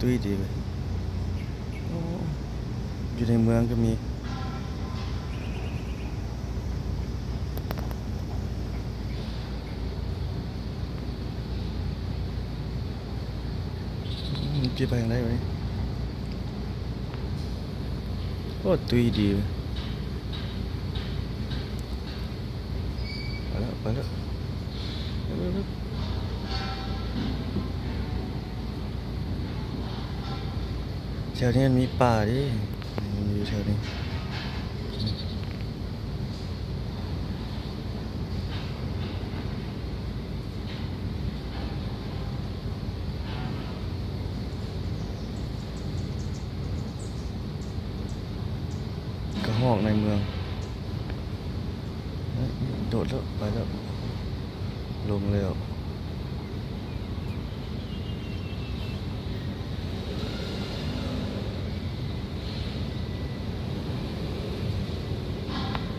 ຕຸ້ຍດີເວີຍ. ໂອ້ ຢູ່ໃນເມືອງກໍມີ. ອືມ ຊິໄປທາງໃດວະນີ້? ໂອ້ ຕຸ້ຍດີເວີຍ. ໄປແລ້ວ ໄປແລ້ວ ໄປ ໄປ ໄປ. ແຖວນີ້ມັນມີປ່າເດ້ ຢູ່ແຖວນີ້. ກະຮອກໃນເມືອງ. ໂດດແລ້ວ ໄປແລ້ວ ລົງແລ້ວ.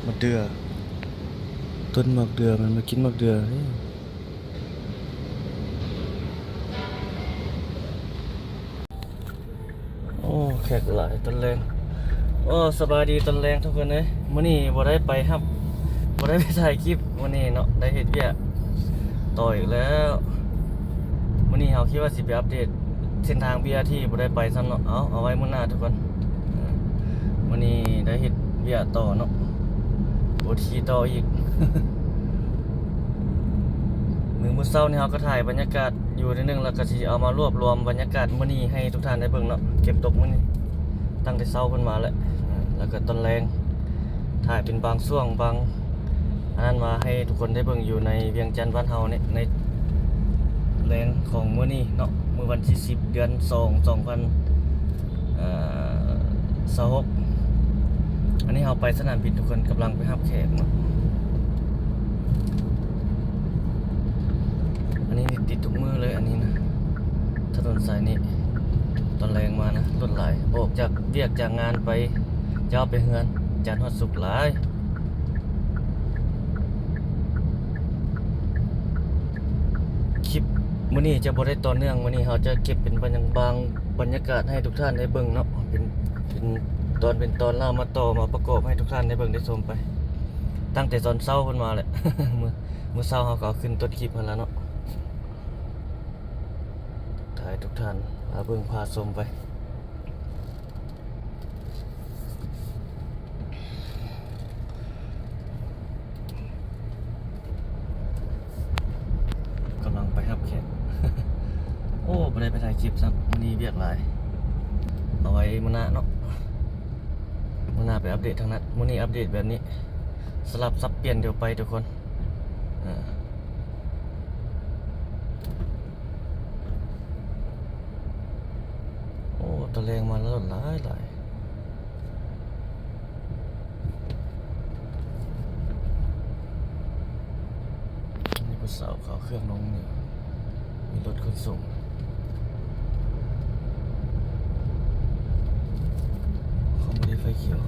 ໝາກເດືອ ຕົ້ນໝາກເດືອ ມັນມາກິນໝາກເດືອເດ້. ໂອ້ ແຂກຫຼາຍຕອນແລງ. ໂອ້ ສະບາຍດີຕອນແລງທຸກຄົນເອີຍ. ມື້ນີ້ບໍ່ໄດ້ໄປຮັບ ບໍ່ໄດ້ໄປຖ່າຍຄລິບມື້ນີ້ເນາະ ໄດ້ເຮັດວຽກຕໍ່ອີກແລ້ວ. ມື້ນີ້ເຮົາຄິດວ່າຊິໄປອັບເດດເສັ້ນທາງເບຍທີ່ບໍ່ໄດ້ໄປຊ້ຳເນາະ. ເອົາ ເອົາໄວ້ມື້ໜ້າທຸກຄົນ. ມື້ນີ້ໄດ້ເຮັດວຽກຕໍ່ເນາະ ໂອທີຕໍ່ອີກ. ມື້ ມື້ເຊົ້ານີ້ເຮົາກໍຖ່າຍບັນຍາກາດຢູ່ໜ້ອຍໜຶ່ງ ແລ້ວກໍຊິເອົາມາລວບລວມບັນຍາກາດມື້ນີ້ໃຫ້ທຸກທ່ານໄດ້ເບິ່ງເນາະ ເກັບຕົກມື້ນີ້ ຕັ້ງແຕ່ເຊົ້າຂຶ້ນມາແຫຼະ ແລ້ວກໍຕອນແລງ ຖ່າຍເປັນບາງຊ່ວງ ບາງອັນນັ້ນມາໃຫ້ທຸກຄົນໄດ້ເບິ່ງຢູ່ໃນວຽງຈັນບ້ານເຮົານີ້ ໃນແລງຂອງມື້ນີ້ເນາະ ມື້ວັນທີສິບ ເດືອນສອງ ສອງພັນ ເອີ ຊາວຫົກ. ອັນນີ້ເຮົາໄປສະໜາມບິນທຸກຄົນ ກຳລັງໄປຮັບແຂກເນາະ. ອັນນີ້ນີ້ຕິດທຸກມື້ເລີຍ ອັນນີ້ນະ ຖະໜົນສາຍນີ້ ຕອນແລງມານະ ລົດຫຼາຍ ອອກຈາກວຽກຈາກງານໄປ ຈະເອົາໄປເຮືອນ ຈັນທ໌ຮອດສຸກຫຼາຍ. ຄລິບມື້ນີ້ຈະບໍ່ໄດ້ຕໍ່ເນື່ອງ ມື້ນີ້ເຮົາຈະເກັບເປັນບາງ ບາງບັນຍາກາດໃຫ້ທຸກທ່ານໄດ້ເບິ່ງເນາະ ເປັນ ເປັນຕອນ ເປັນຕອນ ແລ້ວມາຕໍ່ມາປະກອບໃຫ້ທຸກທ່ານໄດ້ເບິ່ງໄດ້ຊົມໄປ ຕັ້ງແຕ່ຕອນເຊົ້າເພິ່ນມາແຫຼະ. ມື້ ມື້ເຊົ້າເຮົາກໍເອົາຂຶ້ນຕົ້ນຄລິບຫັ້ນລະເນາະ ຖ່າຍທຸກທ່ານພາເບິ່ງພາຊົມໄປ. ກຳລັງໄປຮັບແຂກ. ໂອ້ ບໍ່ໄດ້ໄປຖ່າຍຄລິບຊ້ຳ ມື້ນີ້ວຽກຫຼາຍ ເອົາໄວ້ມື້ໜ້າເນາະ ມື້ໜ້າໄປອັບເດດທາງນັ້ນ. ມື້ນີ້ອັບເດດແບບນີ້ ສະຫຼັບສັບປ່ຽນດຽວໄປທຸກຄົນ. ເອີ ໂອ້ ຕອນແລງມາແລ້ວຫຼາຍໆ. ມີຜູ້ສາວເຂົ້າເຄື່ອງລົງນີ້ ມີລົດຂົນສົ່ງ ຄອມພານີໄຟຂຽວ.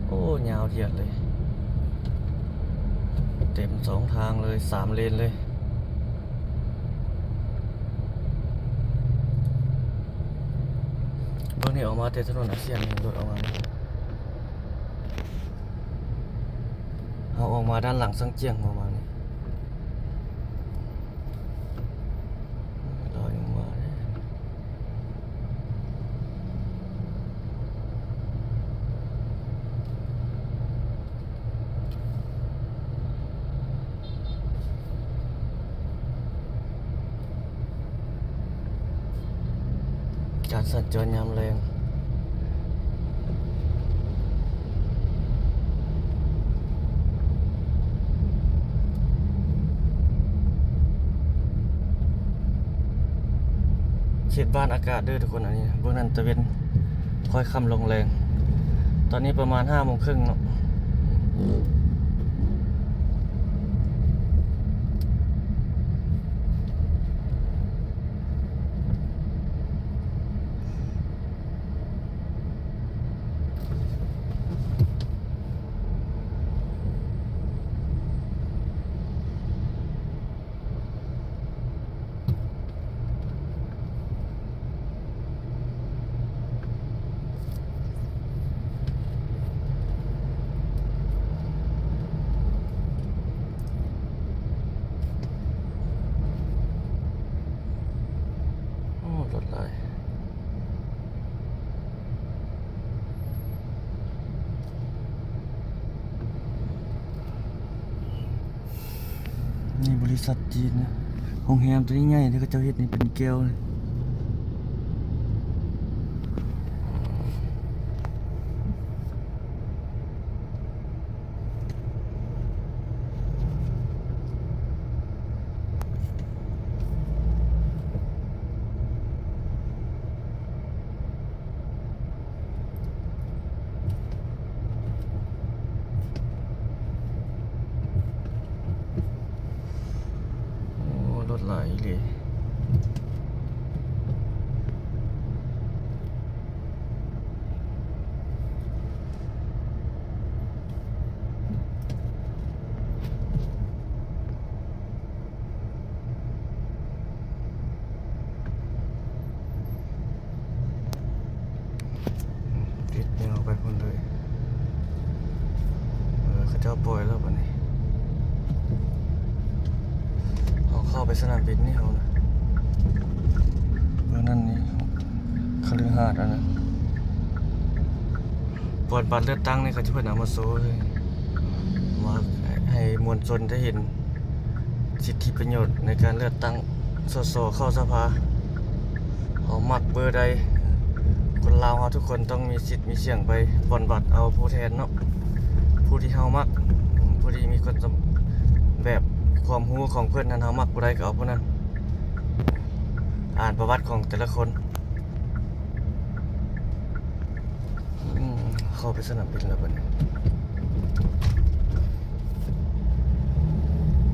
ໂອ້ ຍາວຢຽດເລີຍ ເຕັມສອງທາງເລີຍ ສາມເລນເລີຍ. ເບິ່ງນີ້ ອອກມາແຕ່ຖະໜົນອາຊຽນນີ້ ລົດອອກມານີ້ ເຮົາອອກມາດ້ານຫຼັງຊາງຈຽງ ອອກມານີ້ ລອຍລົງມາເດ້. ການສັນຈອນຍາມແລງ ເຂດບ້ານອາກາດເດີທຸກຄົນ. ອັນນີ້ເບິ່ງນັ້ນຕາເວັນ ຄ່ອຍຄ່ຳລົງແລງ ຕອນນີ້ປະມານຫ້າໂມງເຄິ່ງເນາະ. ເ ບໍລິສັດຈີນນະ ໂຮງແຮມຕົວໃຫຍ່ໆ ທີ່ເຂົາເຈົ້າເຮັດນີ້ເປັນແກ້ວນີ້. ໂອ້ ລົດຫຼາຍອີ່ຫຼີ. ຕິດຍາວໄປພຸ້ນເລີຍ. ເອີ ເຂົາເຈົ້າປ່ອຍແລ້ວບັດນີ້. ເຮົາເຂົ້າໄປສະໜາມບິນນີ້ເຮົານະ. ເບື້ອງນັ້ນນີ້ຄະລືຫາດອັນນັ້ນ. ບ່ອນບັດເລືອກຕັ້ງນີ້ ເຂົາຈະເພິ່ນເອົາມາໂຊໃຫ້ ມາໃຫ້ມວນຊົນໄດ້ເຫັນ ສິດທິປະໂຫຍດໃນການເລືອກຕັ້ງ ສສ ເຂົ້າສະພາ. ເຮົາມັກເບີໃດ ຄົນລາວເຮົາທຸກຄົນຕ້ອງມີສິດມີສຽງໄປບ່ອນບັດເອົາຜູ້ແທນເນາະ ຜູ້ທີ່ເຮົາມັກ ຜູ້ທີ່ມີຄວາມສຳ ແບບຄວາມຮູ້ຂອງເພິ່ນຫັ້ນ ເຮົາມັກຜູ້ໃດກໍເອົາຜູ້ນັ້ນ. ອ່ານປະຫວັດຂອງແຕ່ລະຄົນ. ອືມ ເຂົ້າໄປສະໜາມບິນແລ້ວບັດນີ້.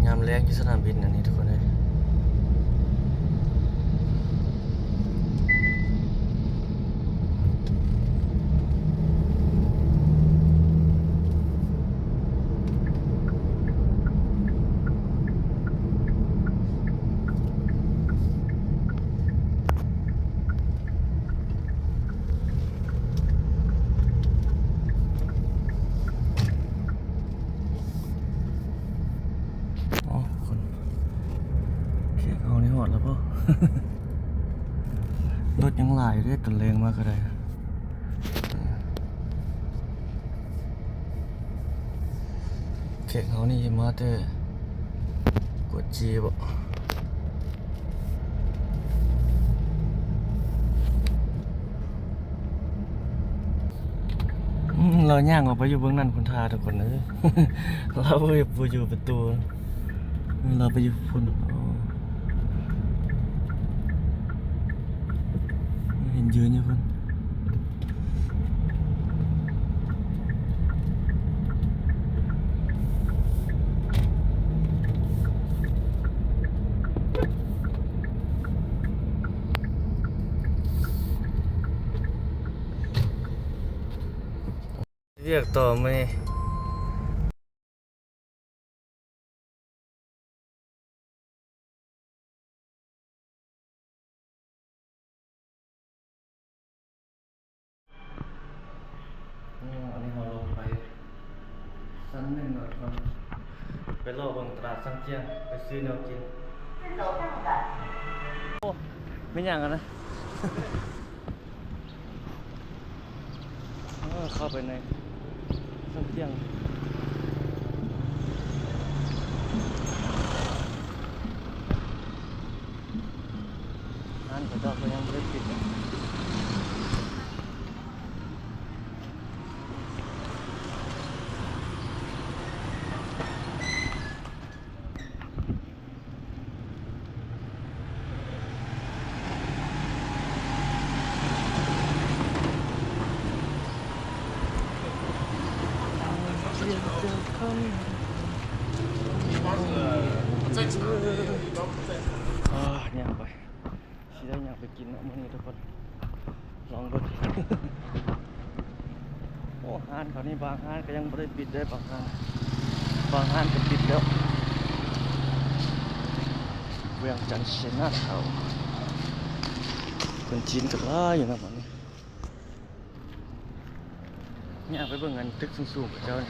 ຍາມແລງຢູ່ສະໜາມບິນອັນນີ້ທຸກຄົນເອີຍ. ອໍ ຄົນ ແຂກເຮົານີ້ຮອດແລ້ວບໍ່? ລົດຍັງຫຼາຍເດ້ ຕອນແລງມາກໍໄດ້. ແຂກເຮົານີ້ມາແຕ່ກວດຈີ່ບໍ? ອືມ ລາວຍ່າງອອກໄປຢູ່ເບື້ອງນັ້ນພຸ້ນທ່າ ທຸກຄົນເອີຍ. ລາວບໍ່ ບໍ່ຢູ່ປະຕູ ລາວໄປຢູ່ພຸ້ນ. ອໍ ເຫັນຢືນຢູ່ພຸ້ນ. ວຽກຕໍ່ມື້ນີ້. ນີ້ ອັນນີ້ເຮົາລົງໄປຊັ້ນໜຶ່ງເນາະ ໄປເລາະເບິ່ງຕະຫຼາດຊາງຈຽງ ໄປຊື້ແນວກິນ. ໂອ້ ແມ່ນຫຍັງຫັ້ນນະ? ເອີ ເຂົ້າໄປໃນຊາງຈຽງ ຮ້ານເຂົາເຈົ້າກໍຍັງບໍ່ໄດ້ປິດເດ້. ອາ ຍ່າງໄປ ຊິໄດ້ຫຍັງໄປກິນເນາະມື້ນີ້ທຸກຄົນ ລອງເບິ່ງ. ໂອ້ ຮ້ານເຂົານີ້ບາງຮ້ານກໍຍັງບໍ່ໄດ້ປິດເດ້ ບາງຮ້ານ ບາງຮ້ານກໍປິດແລ້ວ. ວຽງຈັນ ໄຊນາທາວນ໌ ຄົນຈີນກໍຫຼາຍຢູ່ນະບັດນີ້. ຍ່າງໄປເບິ່ງອັນຕຶກສູງໆ ເຂົາເຈົ້ານີ້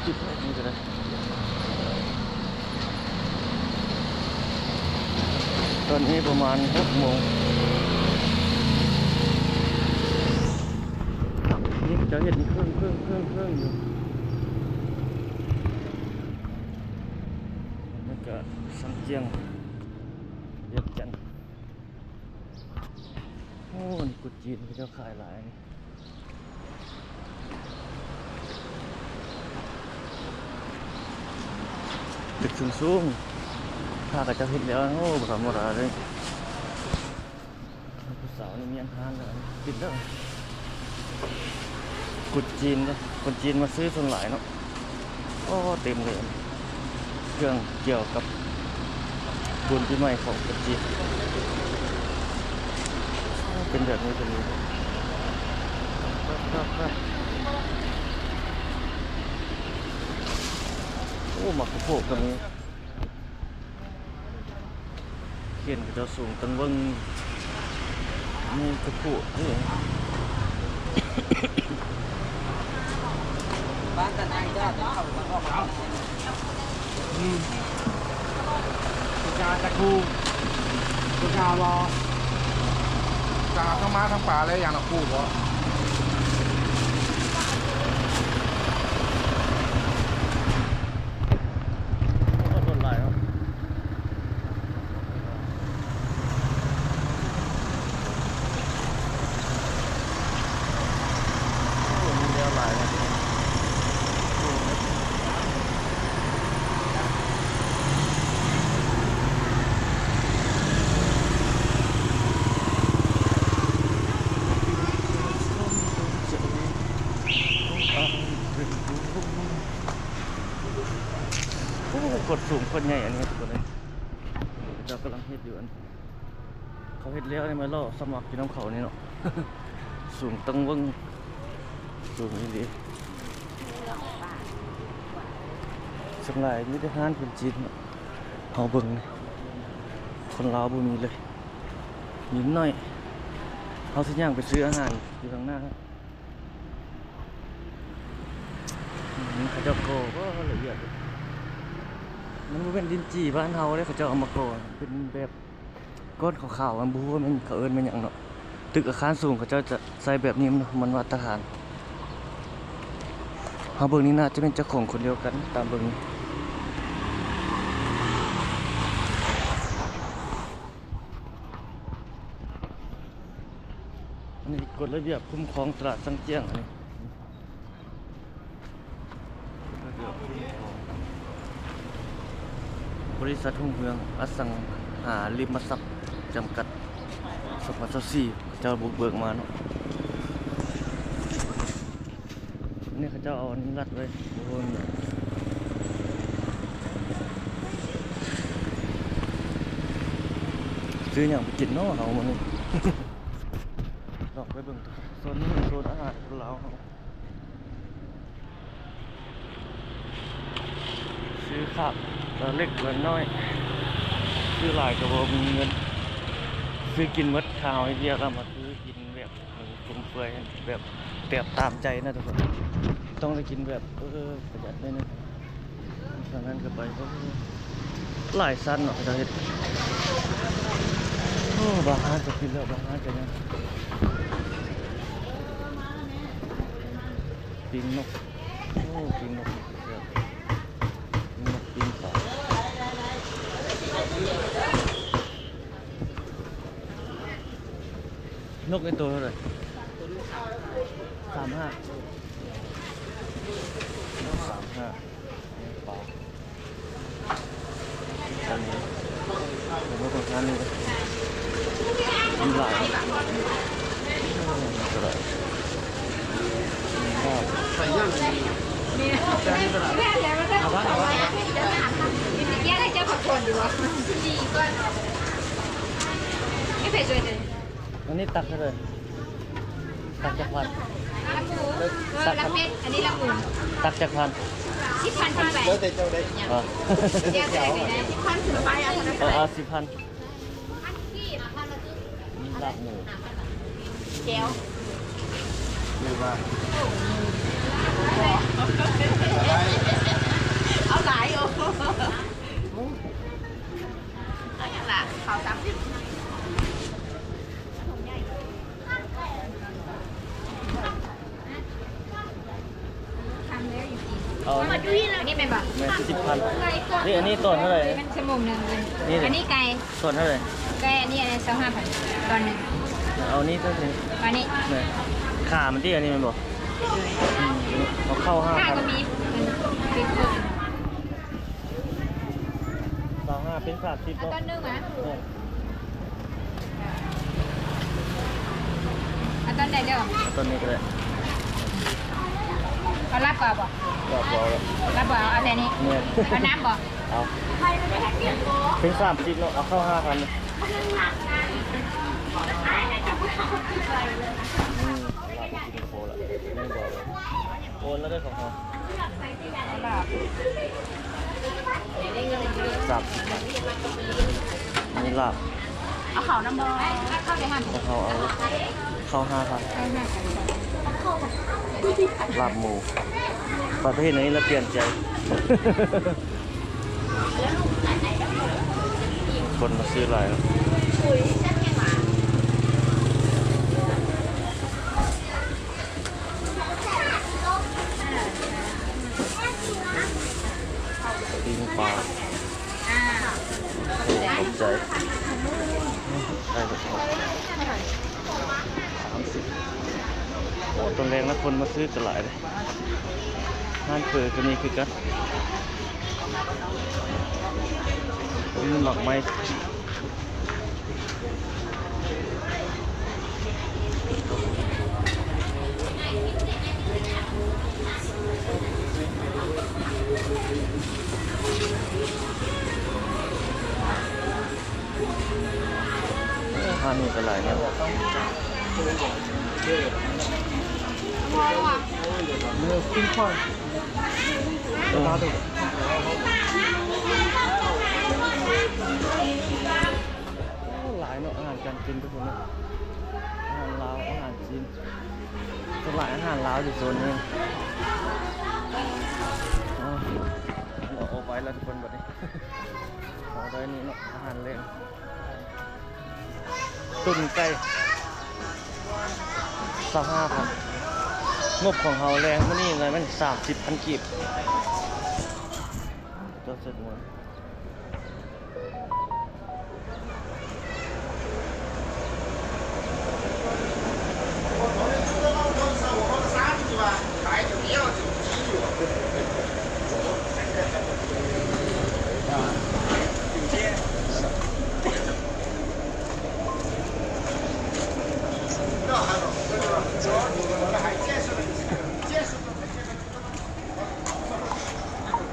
ຈຸດນີ້ກໍໄດ້. ຕອນນີ້ປະມານຫົກໂມງ ນີ້ເຂົາເຈົ້າເຮັດນີ້ເຄິ່ງໆໆໆຢູ່. ຊຳຈຽງ ວຽງຈັນ. ໂອ້ ນີ້ກຸດຈີນເຂົາເຈົ້າຂາຍຫຼາຍນີ້ ຕຶກສູງໆ ຖ້າເຂົາເຈົ້າເຮັດແລ້ວ ໂອ້ ບໍ່ທຳມະດາເດ້. ຜູ້ສາວນີ້ມີອັນທານແລ້ວ ປິດແລ້ວ. ກຸດຈີນເດ້ ຄົນຈີນມາຊື້ສ່ວນຫຼາຍເນາະ. ໂອ້ ເຕັມເລີຍ ເຄື່ອງກ່ຽວກັບບຸນປີໃໝ່ຂອງຄົນຈີນ ເປັນແບບນີ້ ເປັນນີ້. ໂອ້ ໝາກເຂົ້າໂພດກໍມີ. ເຂື່ອນເຂົາເຈົ້າສູງຕັ້ງເບິ່ງ ມີກະໂພດເດ້. ບ້ານຕາໄນເຈົ້າເຂົ້າມາອອກມາ ອືມ ກາຕະຄູ ກາບໍ່ ກາທັງມ້າທັງປາແລະຢ່າງລະຄູ່ບໍ່? ໂອ້ ຄົນຫຼາຍເນາະ. ໂອ້ ມີແນວຫຼາຍເນາະ. ໂອ້ ໂຄດສູງໂຄດໃຫຍ່ອັນນີ້ທຸກຄົນເອີຍ. ເຂົາເຈົ້າກຳລັງເຮັດຢູ່ ອັນ ເຂົາເຮັດແລ້ວນີ້ມາລໍສະໝັກຢູ່ນຳເຂົານີ້ເນາະ. ສູງຕັ້ງເບິ່ງ ສູງອີ່ຫຼີ. ສ່ວນຫຼາຍມີແຕ່ຮ້ານຄົນຈີນເນາະ ເຮົາເບິ່ງນີ້ ຄົນລາວບໍ່ມີເລີຍ ມີໜ້ອຍ. ເຮົາຊິຍ່າງໄປຊື້ອາຫານຢູ່ທາງໜ້າ. ອືມ ເຂົາເຈົ້າກໍ່ ໂອ້ ລະອຽດເດ້. ມັນບໍ່ແມ່ນດິນຈີ່ບ້ານເຮົາເດ້ ເຂົາເຈົ້າເອົາມາກໍ່ ເປັນແບບກ້ອນຂາວໆ ມັນບໍ່ຮູ້ວ່າແມ່ນ ເຂົາເອີ້ນແມ່ນຫຍັງເນາະ. ຕຶກອາຄານສູງເຂົາເຈົ້າຈະໃສ່ແບບນີ້ເນາະ ມັນມາດຕະຖານ. ເຮົາເບິ່ງນີ້ໜ້າຈະແມ່ນເຈົ້າຂອງຄົນດຽວກັນ ຕາມເບິ່ງນີ້. ອັນນີ້ກົດລະບຽບຄຸ້ມຄອງຕະຫຼາດຊາງຈຽງ ອັນນີ້ ບໍລິສັດຮຸ່ງເຮືອງອະສັງຫາລິມະຊັບຈຳກັດ ສອງພັນຊາວສີ່ ເຂົາເຈົ້າບຸກເບີກມາເນາະ. ອັນນີ້ເຂົາເຈົ້າເອົາອັນນີ້ລັດໄວ້ ບໍ່ຮູ້ວ່າມີຫຍັງ. ຊື້ຫຍັງໄປກິນເນາະເຮົາມື້ນີ້? ລອງໄປເບິ່ງໂຊນນີ້ ໂຊນອາຫານຄົນລາວເຮົາ ຊື້ຂາບລະເລັກລະນ້ອຍ ຊື້ຫຼາຍກໍບໍ່ມີເງິນ ຊື້ກິນໝົດ ຖ້າເຮົາເຮັດວຽກແລ້ວມາຊື້ກິນແບບ ມັນຟຸມເຟືອຍ ແບບ ແບບຕາມໃຈນະທຸກຄົນ ຕ້ອງໄດ້ກິນແບບ ເອີ ປະຢັດໜ້ອຍໜຶ່ງ. ທາງນັ້ນກໍໄປ ໂອ້ ຫຼາຍຊັ້ນເນາະ ເຂົາເຈົ້າເຮັດ. ໂອ້ ບາງຮ້ານກໍປິດແລ້ວ ບາງຮ້ານກໍຍັງ ປີ້ງນົກ ໂອ້ ປີ້ງນົກ ປີ້ງນົກ ປີ້ງປາ. ນົກນີ້ໂຕເທົ່າໃດ? ສາມຫ້າ ສາມຫ້າ ປາ ອັນນີ້ ເປັນນົກຂອງທ່ານນີ້ ມັນຫຼາຍ ໂອ້ ມັນກໍຫຼາຍ. ອັນນີ້ຕັກເທົ່າໃດ? ຕັກຈັກພັນ? ລຳໝູ ເອີ ລຳເປັດ ອັນນີ້ລຳໝູ ຕັກຈັກພັນ? ສິບພັນຂຶ້ນໄປ ແລ້ວແຕ່ເຈົ້າໄດ້ ເອີ ແລ້ວແຕ່ເຈົ້າໄດ້ ສິບພັນຂຶ້ນໄປ ເອົາເທົ່າໃດ? ເອີ ເອົາສິບພັນ. ລາບໝູ ແຈ່ວ ແມ່ນວ່າ ເອົາຫຼາຍ ໂອ້ ເອົາຫຍັງລະ ເຂົ້າສາມສິບ ເອົາ ອັນນີ້ແມ່ນບໍ່? ແມ່ນ ສິບພັນ. ນີ້ ອັນນີ້ຕອນເທົ່າໃດ? ມັນຊົ່ວໂມງໜຶ່ງ. ນີ້ເດ ອັນນີ້ໄກ່ ຕອນເທົ່າໃດ? ໄກ່ອັນນີ້ ອັນນີ້ ຊາວຫ້າພັນ ຕອນໜຶ່ງ. ເອົານີ້ເທົ່າໃດ? ອັນນີ້ ແມ່ນ ຂາມັນຕິ ອັນນີ້ແມ່ນບໍ່? ເອົາເຂົ້າຫ້າພັນ ຂາກໍມີ ເປັນ ເປັນ ຊາວຫ້າເປັນສາມສິບເນາະ. ເອົາຕອນໜຶ່ງມາ ເອົາຕອນໃດເດີ? ເອົາຕອນນີ້ກໍໄດ້. ເອົາລາບເອົາບໍ່? ລາບເອົາແລ້ວ. ລາບເອົາ ເອົາແຕ່ນີ້. ແມ່ນ. ເອົານ້ຳບໍ່? ເອົາ ເປັນສາມສິບເນາະ. ເອົາເຂົ້າຫ້າພັນ. ອືມ ລາບໄປກິນກໍພໍລະ. ແມ່ນບໍ່? ໂອນແລ້ວເດີຂອງເຮົາ. ສາມສິບບາດ ມີລາບ. ເອົາເຂົ້ານຳບໍ່? ເອົາເຂົ້າໄດ້ຫັ້ນ. ຂອງເຮົາເອົາເຂົ້າຫ້າພັນ. ເຂົ້າຫ້າພັນ ລາບໝູ. ບັດໄປເຫັນອັນນີ້ລະປ່ຽນໃຈ. ຄົນມາຊື້ຫຼາຍເນາະ. ປີ້ງປາ. ໂອ້ ຂອບໃຈ. ໄດ້ແລ້ວ ສາມສິບ. ໂອ້ ຕອນແລງນະ ຄົນມາຊື້ກໍຫຼາຍເດ້. ຮ້ານເຝີກໍມີຄືກັນ. ມີໝາກໄມ້. ໂອ້ ຮ້ານນີ້ກໍຫຼາຍເນາະ. ໂອ້ ຫຼາຍເນາະ ອາຫານການກິນທຸກຄົນເນາະ. ອາຫານລາວ ອາຫານຈີນ ສ່ວນຫຼາຍອາຫານລາວຢູ່ໂຊນນີ້. ເອົາອອກໄປແລ້ວທຸກຄົນບັດນີ້. ເອົາໄດ້ນີ້ເນາະ ອາຫານແລງ. ຕຸ້ນໄກ່ ຊາວຫ້າພັນ. ງົບຂອງເຮົາແລງມື້ນີ້ລະແມ່ນສາມສິບພັນກີບ. ເຈົ້າສວດມົນ.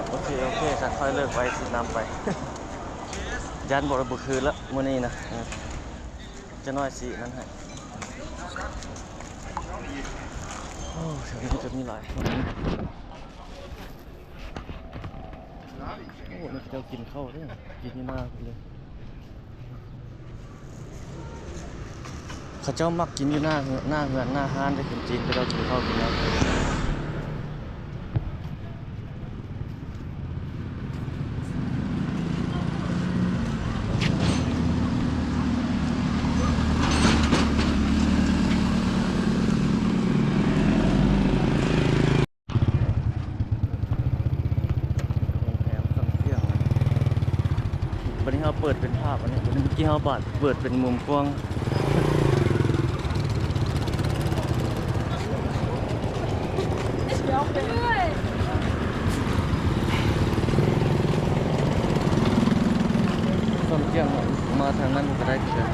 ໂອເຄ ໂອເຄ ຄັນຂ້ອຍເລີກໄວ້ຊິນຳໄປ. ຢ້ານບໍ່ ບໍ່ຄືນລະມື້ນີ້ນະ. ເອີ ຈັກໜ້ອຍຊິນັ້ນໃຫ້. ໂອ້ ແຖວນີ້ກໍມີຫຼາຍ. ໂອ້ ນີ້ເຂົາເຈົ້າກິນເຂົ້າເດ້ ກິນຢູ່ໜ້າພຸ້ນເລີຍ. ເຂົາເຈົ້າມັກກິນຢູ່ໜ້າເຮືອນ ໜ້າເຮືອນ ໜ້າຮ້ານເດ້ ຄົນຈີນເຂົາເຈົ້າກິນເຂົ້າກິນນ້ຳ. ໂຮງແຮມສັງກຽງ. ບັດນີ້ເຮົາເປີດເປັນພາບ ອັນນີ້ ເມື່ອກີ້ເຮົາບາດເປີດເປັນມຸມກວ້າງ. ສັງກຽງມາທາງນັ້ນກໍໄດ້ຄືກັນ.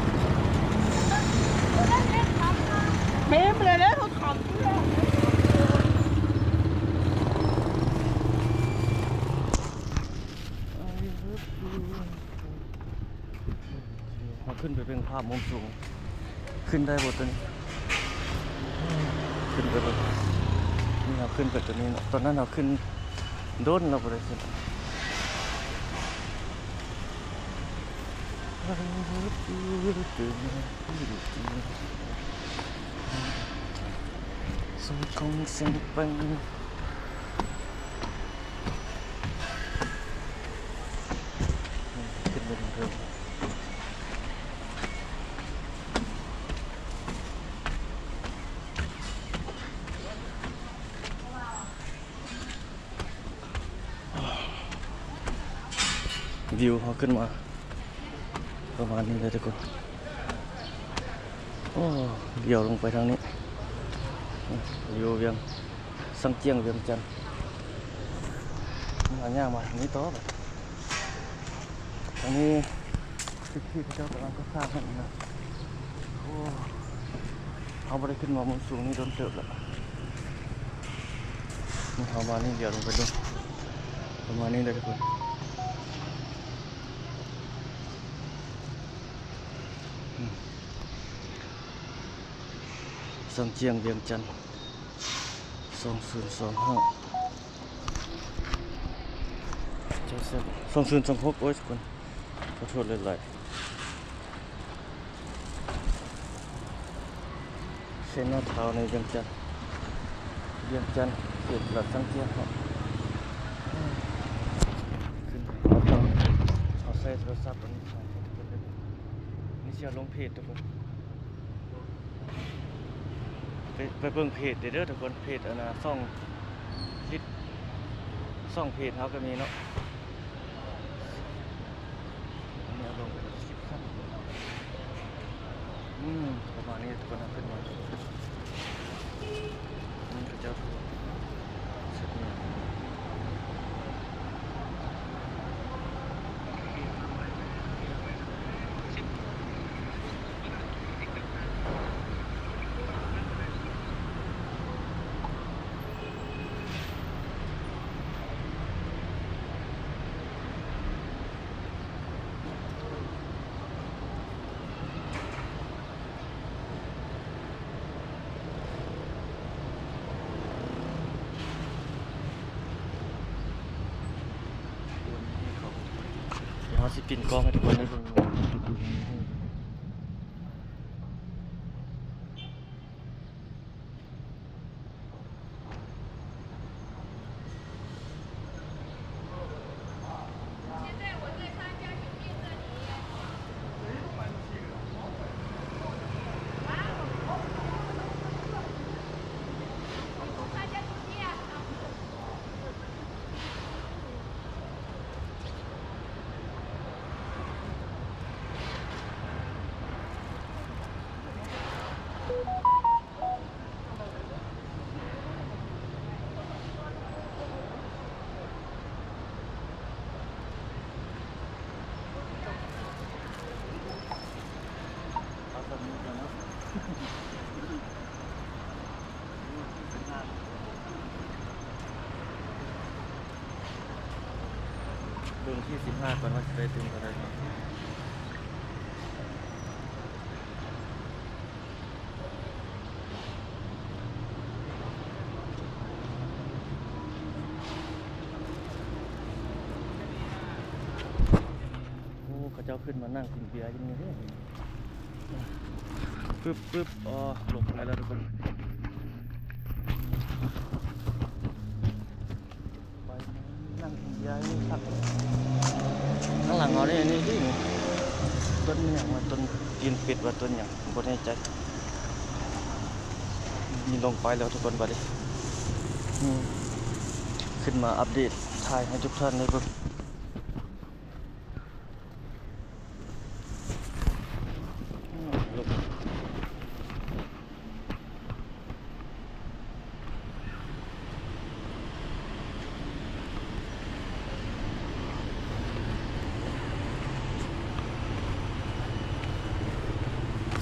ເຮົາຂຶ້ນໄປເບິ່ງພາບມຸມສູງ ຂຶ້ນໄດ້ບໍ່ຕົວນີ້? ຂຶ້ນໄປເບິ່ງ. ນີ້ເຮົາຂຶ້ນໄປຕົວນີ້ເນາະ. ຕອນນັ້ນເຮົາຂຶ້ນໂດນ ເຮົາບໍ່ໄດ້ຂຶ້ນ. ສວຍຄົງເສັງເປັງ. ຂຶ້ນໄປເທິງ. ໂ ວິວເຮົາຂຶ້ນມາປະມານນີ້ເລີຍທຸກຄົນ. ໂອ້ ລ້ຽວລົງໄປທາງນີ້ ວິວວຽງ ຊາງຈຽງ ວຽງຈັນ. ເຮົາຍ່າງມາທາງນີ້ຕໍ່ ທາງນີ້ ຕຶກທີ່ເຂົາເຈົ້າກຳລັງກໍ່ສ້າງໃຫ້ອີກນະ. ໂອ້ ເຮົາບໍ່ໄດ້ຂຶ້ນມາມຸມສູງນີ້ດົນເຕີບແລ້ວ. ນີ້ເຮົາມານີ້ ດຽວລົງໄປເບິ່ງ ປະມານນີ້ເດີທຸກຄົນ. ອືມ ຊາງຈຽງ ວຽງຈັນ ສອງສູນສອງຫ້າ ສອງສູນສອງຫົກ ໂອ້ຍ ທຸກຄົນ ຂໍໂທດຫຼາຍໆ. ເຊນນາທາວໃນວຽງຈັນ ວຽງຈັນ ເຂດຕະຫຼາດຊາງຈຽງເນາະ. ຂຶ້ນ ເຮົາໃຊ້ໂທລະສັບອັນນີ້ຖ່າຍໃຫ້ທຸກຄົນເບິ່ງ ນີ້ຊິເອົາລົງເພຈທຸກຄົນ. ໄປ ໄປເບິ່ງເພຈເດີທຸກຄົນ ເພຈອັນນ່າ ຊ່ອງລິດ ຊ່ອງເພຈເຮົາກໍມີເນາະ. ອັນນີ້ເອົາລົງເປັນຄລິບສັ້ນ ອືມ ປະມານນີ້ທຸກຄົນ ເອົາຂຶ້ນມາ ນີ້ເຂົາເຈົ້າ ດຽວເຮົາຊິປິ່ນກ້ອງໃຫ້ທຸກຄົນໄດ້ເບິ່ງ. ເບິ່ງທີສິບຫ້າກ່ອນວ່າຊິໄດ້ຕື່ມເທົ່າໃດເນາະ. ໂອ້ ເຂົາເຈົ້າຂຶ້ນມານັ່ງກິນເບຍຢູ່ນີ້ເດ້. ປຶບ ປຶບ ອໍ ລົງໄປແລ້ວທຸກຄົນ ໄປນັ່ງກິນເບຍຢູ່ຄັກ. ຂ້າງຫຼັງເຮົານີ້ ນີ້ ນີ້ ຕົ້ນຫຍັງວະ ຕົ້ນຕີນເປັດວະ ຕົ້ນຫຍັງບໍ່ແນ່ໃຈ. ນີ້ລົງໄປແລ້ວທຸກຄົນ ບາດນີ້ ອືມ ຂຶ້ນມາອັບເດດ ຖ່າຍໃຫ້ທຸກທ່ານໄດ້ເບິ່ງ.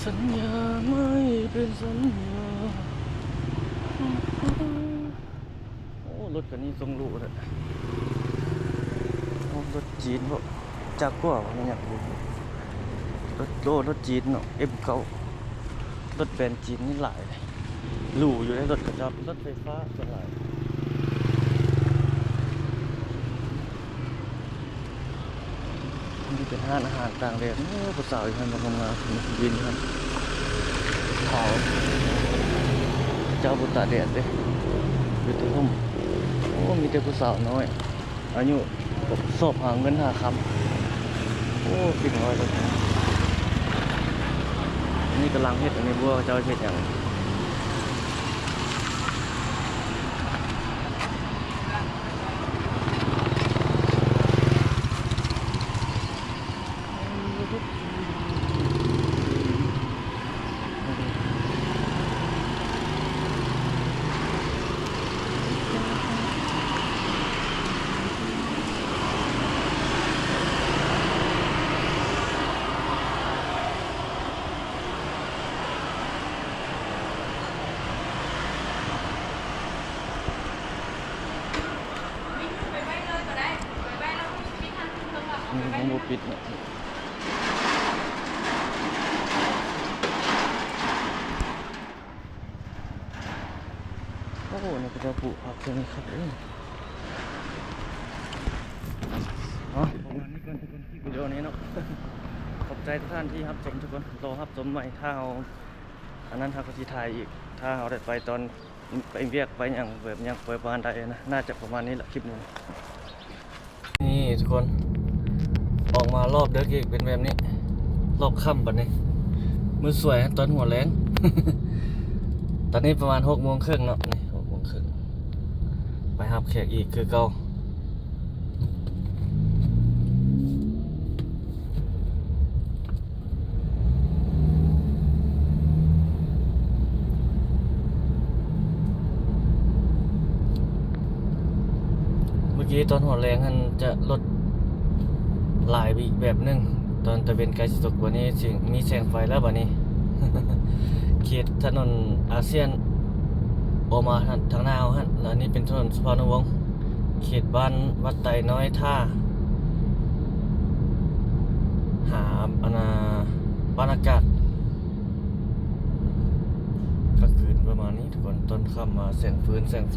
ສັນຍາໄມ້ເປັນສັນຍາ. ໂອ້ ລົດຄັນນີ້ຊົງຫຼູແທ້. ໂອ້ ລົດຈີນເນາະ ຈາກົວ ແມ່ນຫຍັງ ລົດ ໂອ້ ລົດຈີນເນາະ ເອັມເກົ້າ ລົດແບຣນຈີນນີ້ຫຼາຍ ຫຼູຢູ່ເດ້ ລົດເຂົາເຈົ້າເປັນລົດໄຟຟ້າສ່ວນຫຼາຍ. ນີ້ເປັນຮ້ານອາຫານກາງແດດ. ໂອ້ ຜູ້ສາວຢູ່ຫັ້ນ ງາມໆ ຢືນຢູ່ຫັ້ນ ຂາວ ເຈົ້າບໍ່ຕາກແດດເດ້ ຢູ່ແຕ່ຮົ່ມ. ໂອ້ ມີແຕ່ຜູ້ສາວນ້ອຍ ອາຍຸຊອກຫາເງິນຫາຄຳ. ໂອ້ ກິນຮອຍແລ້ວ ອັນນີ້ກຳລັງເຮັດ ອັນນີ້ບໍ່ຮູ້ເຂົາເຈົ້າເຮັດຫຍັງ. ບໍ່ປິດເນາະ. ໂອ້ ນີ້ເຂົາເຈົ້າປູກຜັກເປັນຄັກເດ້. ເອົາ ປະມານນີ້ກ່ອນທຸກຄົນ ຄລິບວິດີໂອນີ້ເນາະ. ຂອບໃຈທຸກທ່ານທີ່ຮັບຊົມທຸກຄົນ ລໍຮັບຊົມໃໝ່ ຖ້າເຮົາ ອັນນັ້ນເຮົາກໍຊິຖ່າຍອີກ ຖ້າເຮົາໄດ້ໄປຕອນ ໄປວຽກໄປຫຍັງ ແບບຫຍັງໄປປະມານໃດນະ. ໜ້າຈະປະມານນີ້ລະ ຄລິບນີ້. ນີ້ທຸກຄົນ ອອກມາລອບເດິກອີກເປັນແບບນີ້ ລອບຄ່ຳບັດນີ້. ມື້ສວຍຕອນຫົວແລງ ຕອນນີ້ປະມານຫົກໂມງເຄິ່ງເນາະ ນີ້ຫົກໂມງເຄິ່ງ ໄປຮັບແຂກອີກຄືເກົ່າ. ເມື່ອກີ້ຕອນຫົວແລງຫັ້ນຈະລົດຫຼາຍໄປອີກແບບໜຶ່ງ, ຕອນຕາເວັນໃກ້ຊິຕົກ ບັດນີ້ຊິມີແສງໄຟແລ້ວບັດນີ້. ເຂດຖະໜົນອາຊຽນອອກມາທາງໜ້າເຮົາຫັ້ນ ແລ້ວນີ້ເປັນຖະໜົນສຸພານຸວົງ ເຂດບ້ານວັດໄຕນ້ອຍທ່າ ຫາ ອັນນ່າ ບ້ານອາກາດ. ກາງຄືນປະມານນີ້ທຸກຄົນ ຕອນຄ່ຳມາແສງຟືນແສງໄຟ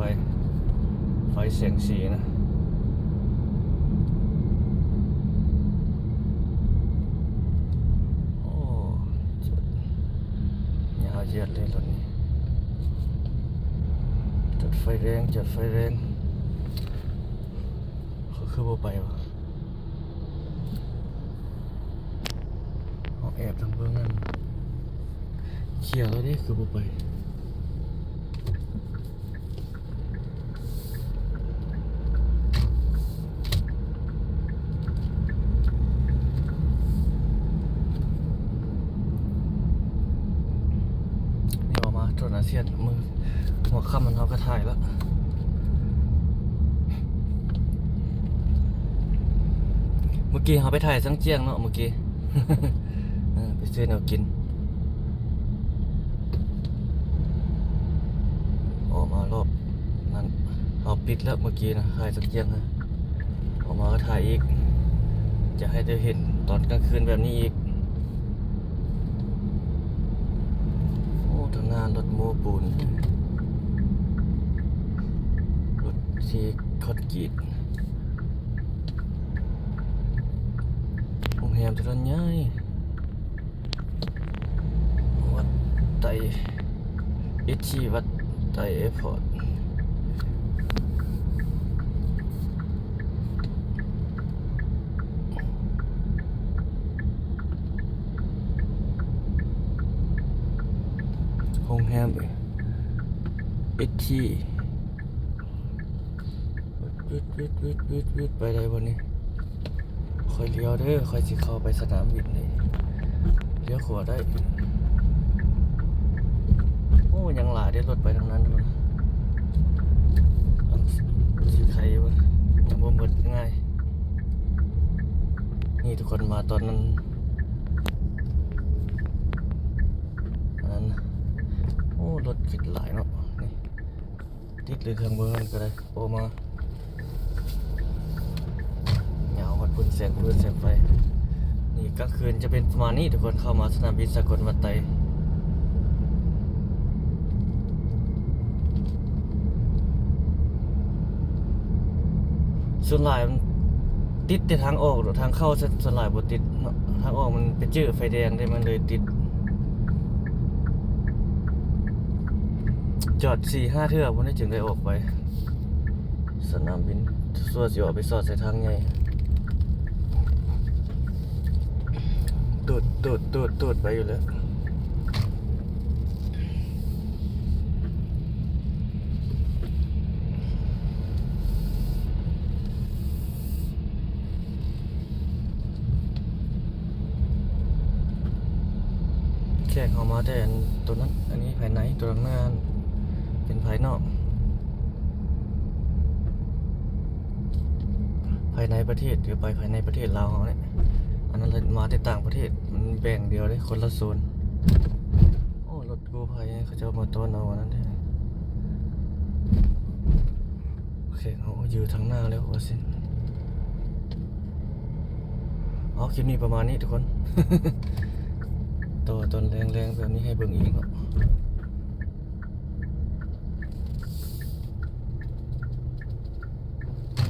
ໄຟແສງສີນະ. ໂອ້ ຍາວຢຽດເລີຍລົດນີ້ ຈອດໄຟແດງ ຈອດໄຟແດງ. ເຂົາຄືບໍ່ໄປວະ? ເຮົາແອບທາງເບື້ອງນັ້ນ ເຄຍແລ້ວເດ້ ຄືບໍ່ໄປ? ນີ້ອອກມາໂທນອາຊຽນ ມື້ຫົວຄ່ຳມັນເຮົາກໍຖ່າຍລະ. ເມື່ອກີ້ເຮົາໄປຖ່າຍຊຽງຈຽງເນາະ ເມື່ອກີ້ ເອີ ໄປຊື້ແນວກິນ. ອອກມາລອບນັ້ນ ເຮົາປິດແລ້ວເມື່ອກີ້ນະ ຖ່າຍຊຽງຈຽງນະ. ອອກມາກໍຖ່າຍອີກ ຈະໃຫ້ໄດ້ເຫັນຕອນກາງຄືນແບບນີ້ອີກ. ໂອ້ ທາງໜ້າລົດໂມ້ປູນ ລົດເທຄອນກຣີດ. ໂຮງແຮມຈະດ້ານໃຫຍ່ ວັດໄຕ ເອສທີ ວັດໄຕແອພອດ. ໂຮງແຮມ ເອສທີ ວືດໆໆໆ ໄປໄດ້ບໍ່ນີ້? ຂ້ອຍລ້ຽວເດີ ຂ້ອຍຊິເຂົ້າໄປສະໜາມບິນເດ້ ລ້ຽວຂວາໄດ້. ໂອ້ ຍັງຫຼາຍເດ້ ລົດໄປທາງນັ້ນພຸ້ນ ອັນສີໄຄພຸ້ນ ຍັງບໍ່ໝົດງ່າຍ. ນີ້ທຸກຄົນ ມາຕອນນັ້ນ ອັນນັ້ນ ໂອ້ ລົດຄິດຫຼາຍເນາະ ນີ້ ຕິດເລີຍ ເທິງເບິ່ງນັ້ນກໍໄດ້ ໂອ້ ມາຍາວຮອດພຸ້ນ ແສງຟືນແສງໄຟ. ນີ້ກາງຄືນຈະເປັນປະມານນີ້ທຸກຄົນ ເຂົ້າມາສະໜາມບິນສາກົນວັດໄຕ. ສ່ວນຫຼາຍມັນຕິດແຕ່ທາງອອກ ທາງເຂົ້າສ່ວນຫຼາຍບໍ່ຕິດເນາະ ທາງອອກມັນໄປເຈີໄຟແດງເດ້ ມັນເລີຍຕິດ. ຈອດສີ່ຫ້າເທື່ອພຸ້ນ ຈຶ່ງໄດ້ອອກໄປສະໜາມບິນ ຊົ່ວຊິອອກໄປສອດໃສ່ທາງໃຫຍ່. ຕູດໆໆໆ ໄປຢູ່ແລ້ວ. ແຂກເຮົາມາແຕ່ອັນໂຕນັ້ນ ອັນນີ້ພາຍໃນ ໂຕທາງໜ້າເປັນພາຍນອກ. ພາຍໃນປະເທດ ຫຼືໄປພາຍໃນປະເທດລາວເຮົານີ້ ອັນນັ້ນລະມາແຕ່ຕ່າງປະເທດ ມັນແບ່ງດຽວເດ້ ຄົນລະໂຊນ. ໂອ້ ລົດກູ້ໄພເຂົາເຈົ້າມາຕ້ອນເອົາອັນນັ້ນແທ້. ແຂກເຮົາຢູ່ທາງໜ້າແລ້ວວ່າຊັ້ນ. ເອົາ ຄລິບນີ້ປະມານນີ້ທຸກຄົນ ຕໍ່ຕອນແລງໆ ແບບນີ້ໃຫ້ເບິ່ງອີກເນາະ.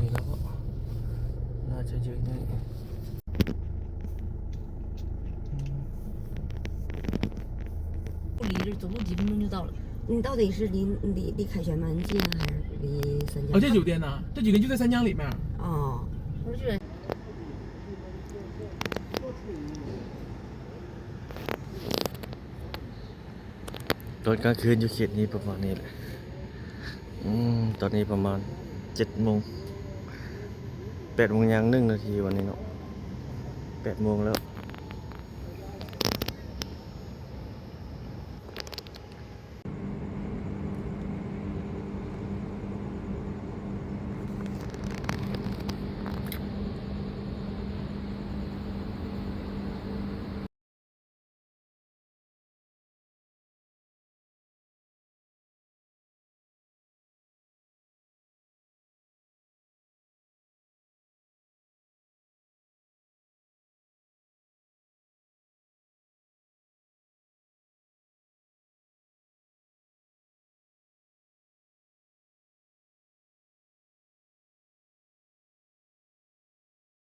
ນີ້ແລ້ວເນາະ ໜ້າຈະຢູ່ນີ້. 离着走路几分钟就到了。你到底是离，离，离凯旋门近还是离三江？哦，这酒店呢？这酒店就在三江里面。哦。我就 ຕອນກາງຄືນຢູ່ເຂດນີ້ປະມານນີ້ແຫຼະ. ອືມ ຕອນນີ້ປະມານເຈັດໂມງ ແປດໂມງຍ່າງໜຶ່ງນາທີ ວັນນີ້ເນາະ ແປດໂມງແລ້ວ.